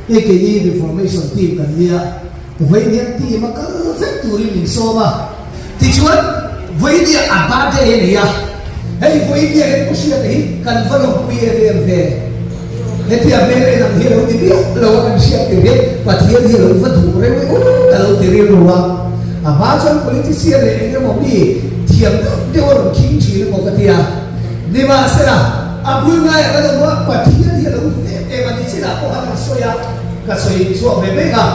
hei keini Reformation team kan nia. Vawinia team a kal vek turin min sawm a, tichuan Vawinia a birthday a nei a, hei Vawinia hian Pu Hriata hi kan va lawmpui em em ve, hetia hmel en ang hi a lo ti miah lo a kan hriat tir hian Pathian hi a lo va duh reuh e aw ka lo ti rilru a, a hma chuan politician leh eng emaw mi thiam deuh deuh a rawn khing thin emaw ka ti a, nimahsela a bul ngaiah kan awm a, Pathian hi a lo duh em em a, nichinah pawh khan an sawi a. Ka sawi chhuak ve mek a,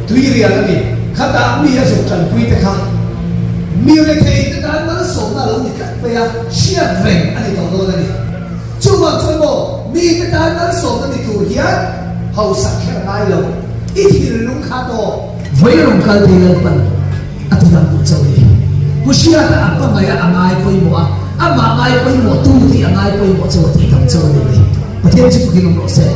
tui rial a ni. Khatah mi a zuk tanpui te kha mi rethei te tan malsawmna a lo ni tlat mai a, hriat reng a ni tawh dawn a ni. Chuvang chuan maw mi te tan malsawmna ni tur hian hausak kher ngai lo, i thinlung kha tawh. Vawi rawn kal thei Lalpan a ti dam duh chauh a ni. Pu Hriata a hmangaih a, a ngai pawimawh a, amah ngai pawimawh tu tih a ngai pawimawh chauh a tih dam chauh a ni. Pathian chu fakin awm rawh se.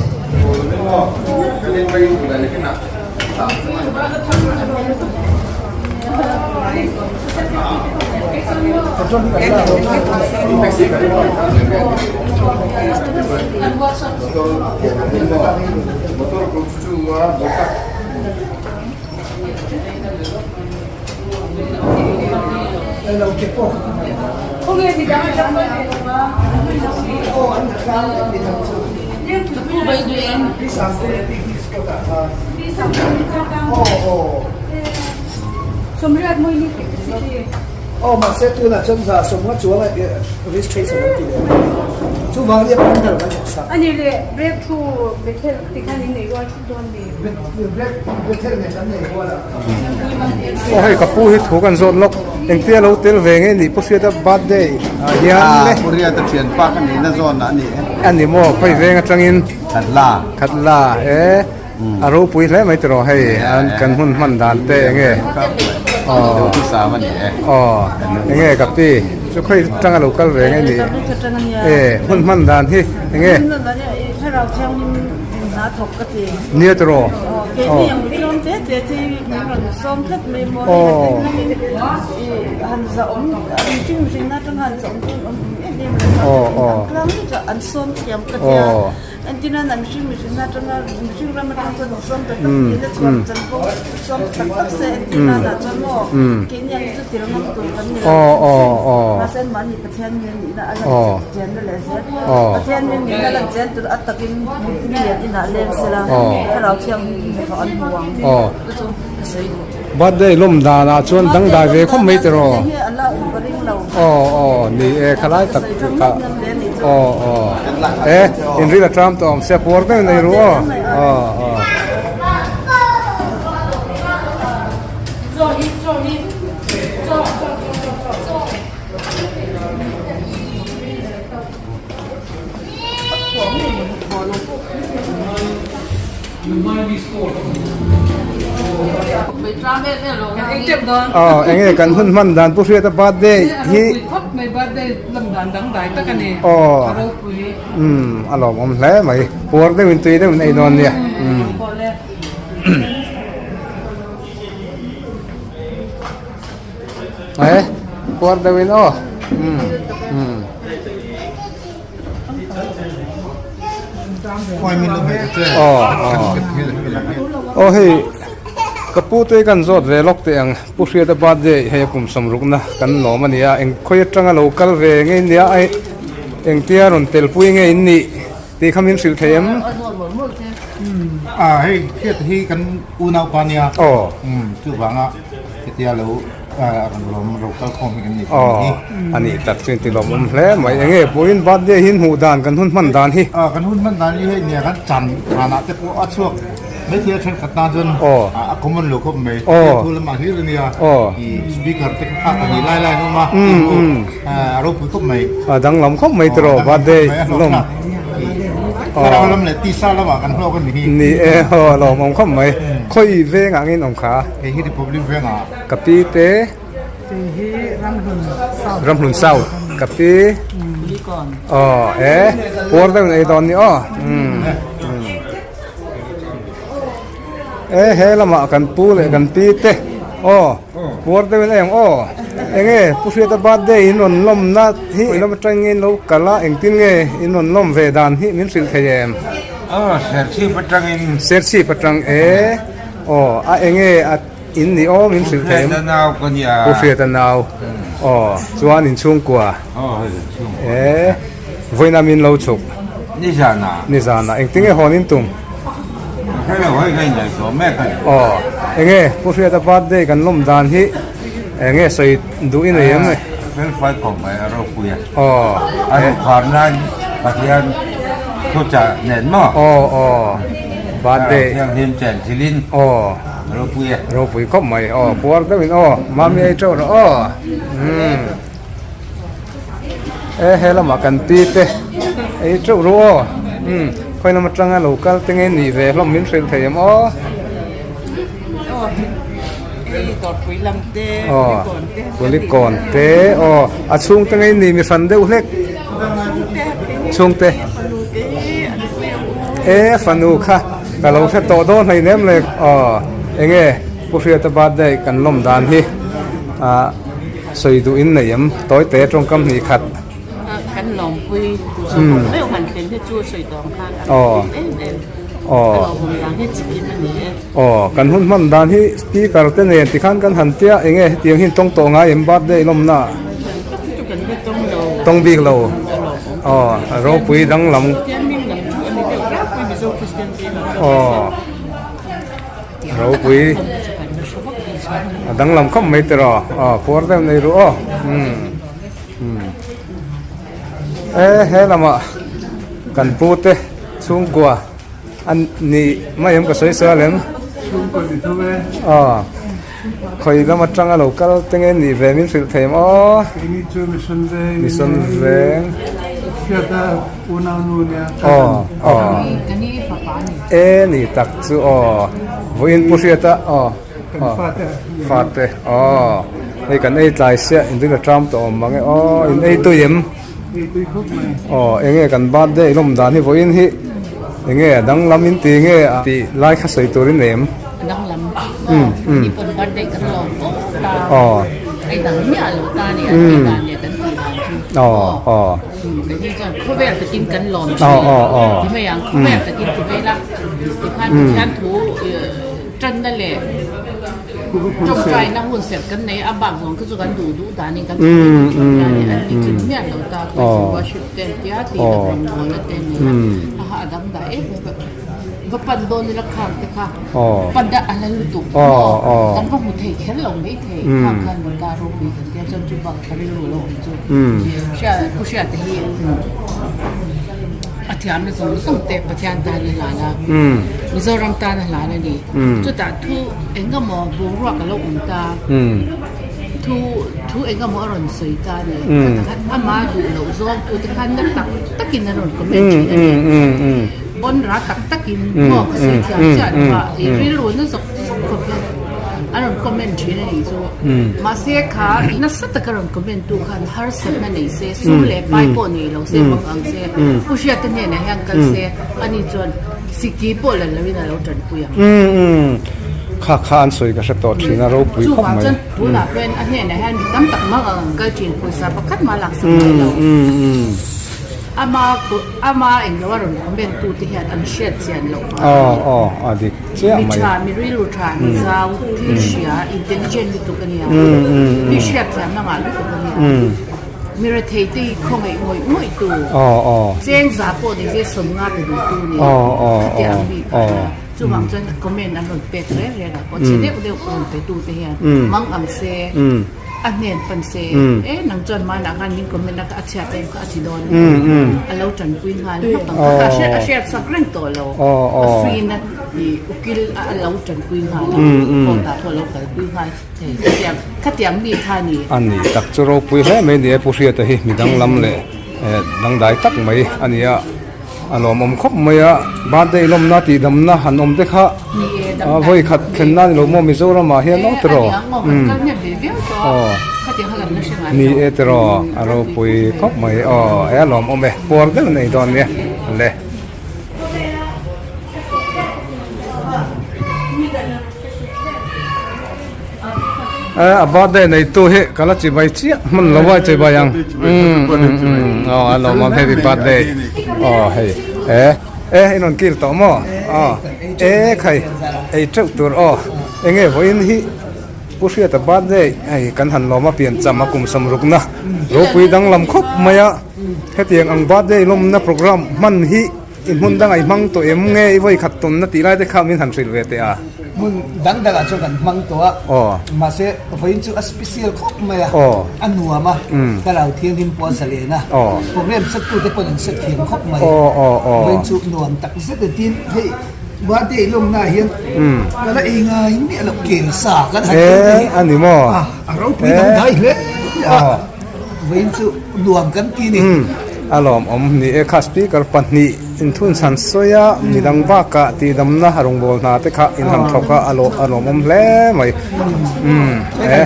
Aw mahse tunah chuan za sawmnga chuanga registration an ti leh a chuvang nia panel kan sak sak. Ani leh breakthrough Bethel ti khan in nei rual thut dawn mi. Bethel nen kan nei rual a. Aw hei ka pu hi thu kan zawt lawk engtia lo tel ve nge nih Pu Hriata birthday ah hian le. Pu Hriata thianpa ka nihna zawn ah a ni e. A ni maw khawi veng atangin. Khatla. Khatla e a ropui hle mai tiraw hei kan hun hman dan te enge. Aw sam a ni e. Aw enge ka pi chu khawi tanga lo kal ve nge nih e hun hman dan hi enge. Thlarau thianghlim hna thawk ka ti. Nia tiraw. Keini ang tlawm te te te min rawn sawm tlat mai maw hei a tin langin i han zahawm an hring hring atang han zahawm chu an awm em em reng a an tlang chu an sawm thiam ka tia entirnan an hring mihring atanga mihring ram atang chuan an sawm tak tak tihna chuan chanvo sawm tak tak se entirnan ah chuan maw keini ang hi chu tir ngam tur kan ni lo mahse anmahni Pathian mi nihna a lan chianna leh zel Pathian mi nihna a lan chian tur a takin mi lian inah leng sela Thlarau Thianghlim hnathawh an hmu ang chu chu ka sawi duh. Birthday lawm danah chuan dangdai ve khawp mai tiraw? Birthday hi a la awm ka ring lo. Aw aw ni e khalai tak kha aw aw e inril a tram tawh awm sia puar deuh nei ru aw aw aw. Aw enge kan hun hman dan Pu Hriata birthday hi aw umm a lawmawm hle mai puar deuhin tui deuhin ei dawn nia umm. E puar deuhin aw umm umm. Aw hei ka pu te kan zawt ve lawk teh ang Pu Hriata birthday hei a kum sawmrukna kan lawm a ni a eng khawi atanga lo kal ve nge nia a engtia rawn telpui nge in nih tih kha min hrilh thei em? A hei Hriata hi kan unaupa nia chuvanga hetia lo Aw a nih tak chu inti lawmawm hle mai. Eng nge vawiin birthday hi hmuh dan kan hun hman dan hi? Aw kan hun hman dan hi hei nia kan chan vanah te pawh a chhuak maithei a thenkhat tan chuan a common lo khawp mai. Thu lamah hlir a nia i speaker te kha kha pahnih lai lai an awm a a ropui khawp mai. A danglam khawp mai tiraw birthday lawm. Thlarau lam leh tisa lamah kan hlawk a ni hi. Ni e aw a lawmawm khawp mai. Khawi vengah nge in awm kha? Hei hi Republic vengah. Ka pi te. Kei hi Ramhlun South. Ramhlun South. Ka pi. Kulikawn. Aw e puar deuh in ei dawn ni aw. E he lamah kan pu leh kan pi te aw puar deuh in ei ang aw. Enge Pu Hriata birthday in rawn lawmna hi lam atangin lo kal a engtin nge in rawn lawm ve dan hi min hrilh thei em? Aw Serchhip atangin. Serchhip atang e aw a enge a. In ni awm in hrilh thei em? Pu Hriata nau ka nia. Pu Hriata nau. Aw, chuan in chhungkua. Aw, hei in chhungkua. E, vawiina min lo chhuk. Nizanah. Nizanah. Engtin nge hawn in tum? Ka hre lo, hei ka indaih tawh mek a ni. Aw, enge Pu Hriata birthday kan lawm dan hi enge sawi duh i nei em? Felfai khawp mai a ropui a. Aw. A inkhar nan Pathian thuchah nen maw? Aw, aw. Birthday. Thianghlim chen thilin. Aw. Ropui e. Ropui khawp mai aw puar deuhin aw mami ei teuh rawh aw umm e he lamah kan pi te ei teuh ru aw umm khawi lam atanga lo kal te nge nih ve hlawm min hrilh thei em aw aw kulikawn te aw a chhung te nge nih mi hran deuh hlek chhungte e fanu kha. Ka lo hre tawh dawn hlein em le aw enge Pu Hriata birthday kan lawm dan hi ah sawi duh in nei em tawi te tawngkam hnih khat. Kan lawmpui tu sawi tawh meuh han thlen hi chu sawi tawh ang khan a lawmpui em em a lawmawm dan hi chikim a ni e. Aw kan hun hman dan hi speaker te nen tikhan kan han tia enge hetiang hi tawng tawh ngai em birthday lawmna tawng bik lo aw ropui danglam. Aw ropui a danglam khawp mai tiraw aw puar deuh nei ru aw umm umm e he lamah kan pu te chhungkua a ni mai em ka sawi sawi em aw. Khawi lam atanga lo kal te nge nih ve min hrilh thei em aw? Keini chu Mission Veng. Mission Veng. Hriata unau nu nia. Aw aw. E ni tak chu aw. Vawiin Pu Hriata aw. Kan fate. Fate aw. Hei kan ei tlai siah in ring a tram tawh awm mang e aw. In ei tui em? Ei tui khawp mai. Aw enge kan birthday lawm dan hi vawiin hi enge a danglam in ti nge a tih lai kha sawi turin nei em? Danglam maw? I pawn birthday kan lawm fo ta. Aw. Ei dang miah lo ta ni an tih dan leh kan tih dan chu. Aw aw. Kei hi chuan khawvel takin kan lawm thin. Aw aw aw. Ti mai ang khawvel takin ti mai la. Tikhan Pathian thu tanna leh tawngtaina hun serh kan nei a bak zawng kha chu kan duh duh danin kan tih duh thin ta ni an ti thin miah lo ta. Praise and worship te an tia tih lam rawngbawlna te an nei a. A ha a dang dah em em a. Va pan dawn ila khang te kha pan dah a la lutuk maw kan va hmu thei kher lo mai thei khang khan rawn dah ropui kan tia chuan chu bak ka rilru lo awm chu hria pu hria te hi a thiam na zawng zawng te Pathian tan a hlan a Mizoram tan a hlan a ni chutah thu eng emaw boruak a lo awm ta thu thu eng emaw a rawn sawi ta a ni ama duh loh zawng tu te khan na tak takin a rawn comment thin a ni. Pawn ra tak takin maw ka sawi thiam chiah lo a, i rilru na zawk zawk khawp hian. An rawn comment thin a nih chu. Mahse kha nasa taka rawn comment tu khan harsatna nei se, sum leh pai pawh nei lo se, bang ang se, Pu Hriata hnenah hian kal se, ani chuan siki pawh la loin a lo tanpui ang. Kha kha an sawi ka hre tawh thin a, ropui khawp mai. Chuvang chuan tunah pawhin a hnenah hian mi tam tak mang ang kal thin, pawisa pakhat mah laksak ngai lo. Ama ama englo a rawn comment tu te hian an hriat chian loh vang a ni. Aw aw a dik chiah Mi mai. tha, mi rilru tha, mi zau, thil hria, intelligent lutuk a nia. Mi hriat thiamna ngah lutuk a nia. Mi rethei te hi khawngaih ngawih ngawih tu. Aw aw. Cheng za pawh ni se sawmnga pe duh tu ni. Aw aw Khatiang aw mi kha a aw. nia. Chuvang chuan comment an rawn pek reng reng ah pawh chhe deuh deuh rawn pe tu te hian mang ang se. A hnen pan se, e nang chuan hmanah khan min comment a ka a chhiat em kha a ti dawn a lo tanpui nghal hlawk ang kha kha a hriat sak reng tawh lo a free na i ukil a lo tanpui nghal a court ah pawh a lo kalpui nghal thei khatiang khatiang mi kha a ni. A ni tak chu ropui hle mai a ni e Pu Hriata hi mi danglam leh dangdai tak mai a ni a. A lawmawm khawp mai a, birthday lawmna tih damna han awm te kha vawi khat thlen nan ilo maw Mizoram ah hian aw tiraw aw ni e tiraw a ropui khawp mai aw he a lawmawm e puar deuh nei dawn nia le. A birthday neitu hi ka la chibai chiah hman lo a chibai ang aw a lawm happy birthday aw hei e e in rawn kil tawh maw aw e khai ei teuh tur aw enge vawiin hi Pu Hriata birthday hei kan han lawm a piancham a kum sawmrukna ropui danglam khawp mai a hetiang ang birthday lawmna program hman hi I hmun dangah i hmang tawh em nge i vawi khat tawnna tih lai te kha min han hrilh ve teh a? Hmun dang dangah chuan kan hmang tawh a, mahse vawiin chu a special khawp mai a, a nuam a, thlarau thianghlim pawh a zalen a, program set tute pawhin an set thiam khawp mai, vawiin chu nuam tak zet e tin hei birthday lawmnaah hian ka la ei ngai miah loh kel sa kan han ei te hi a ropui dangdai hle a. Vawiin chu nuam kan ti ni. Umm a lawmawm ni e kha speaker pahnih inthunchhan sawi a midang bakah tihdamna rawngbâwl hna te kha inhan thawk a a lawmawm hle mai umm e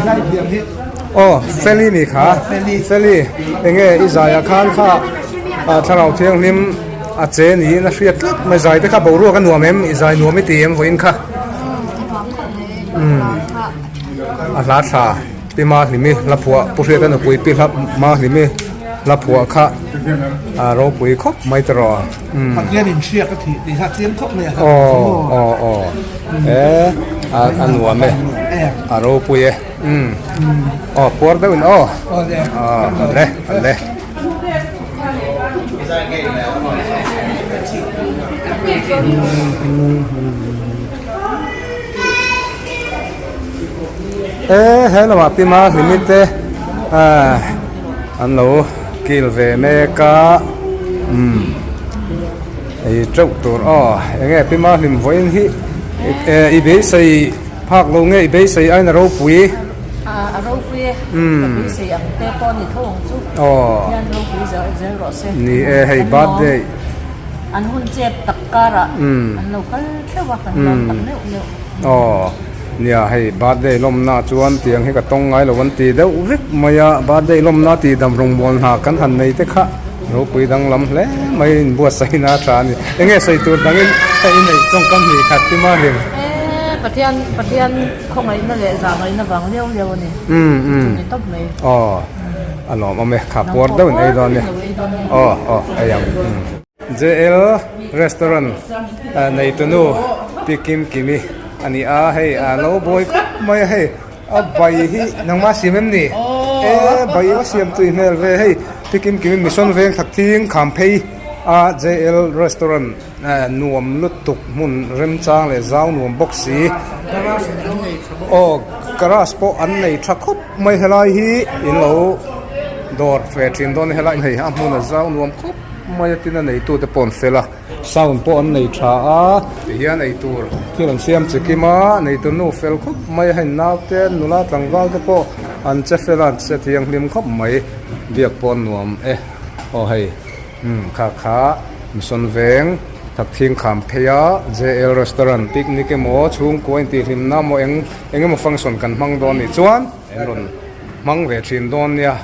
aw Feli ni kha Feli enge i zaiah khan kha thlarau thianghlim a che niin a hriat tlat mai zai te kha boruak a nuam em i zai nuam i ti em vawiin kha umm a hla thla. Pi Mahlimi hla phuah Pu Hriata nupui Pi hla Mahlimi hla phuah kha a ropui khawp mai ta rawh. Pathian in hriak a thih tih kha a chiang khawp mai a. Aw aw aw e a a nuam e a ropui e umm aw puar deuh in aw aw le le. E he lamah pi ma hlimi te ah an lo kil ve mek a umm ei teuh tur aw enge pi ma hlim vawiin hi i beisei phak lo nge i beisei ain a ropui ah a ropui e ka beisei ang te pawh a ni tho ang chu aw hian ropui zel zel rawh se ni e hei birthday an hun chet tak karah an lo kal theuh a kan lawm tak meuh meuh. Aw, nia hei birthday lawmna chuan tiang hi ka tawng ngai lo an ti deuh vek mai a, birthday lawmna tih dam rawngbâwl hna kan han nei te kha ropui danglam hle mai inbuatsaihna a tha a ni. Eng nge sawi tur dangin hei i neih tawngkam hnih khat pi ma hlim? E, Pathian, Pathian khawngaihna leh zahngaihna vang liau liau a ni. Umm umm. Chu ni tawp mai. Aw, a lawmawm e, kha puar deuhin ei dawn nia. Aw, aw, ei ang. Umm. JL Restaurant neitunu Pi Kim Kimi a ni a, hei a lo buai khawp mai a hei a bai hi nangmah siam em ni? E bai a siam tui hmel ve hei Pi Kim Kimi Mission veng thak thing kham phei a JL Restaurant nuam lutuk hmun remchang leh zau nuam bawk si aw garage pawh an nei tha khawp mai helai hi in lo dawr ve thin dawn a helai hei a hmun a zau nuam khawp. Mai a tin a neitute pawh an fel a, sound pawh an nei tha a, tihian eitur thil an siam chi kim a, neitu nu fel khawp mai a hei naute nula tlangval te pawh an che fel a an che thianghlim khawp mai biak pawh an nuam e aw hei umm kha kha mission veng. Thakthing kham phei a JL restaurant picnic emaw chhungkua intihhlimna emaw eng eng emaw function kan hmang dawn nih chuan an rawn hmang ve thin dawn nia.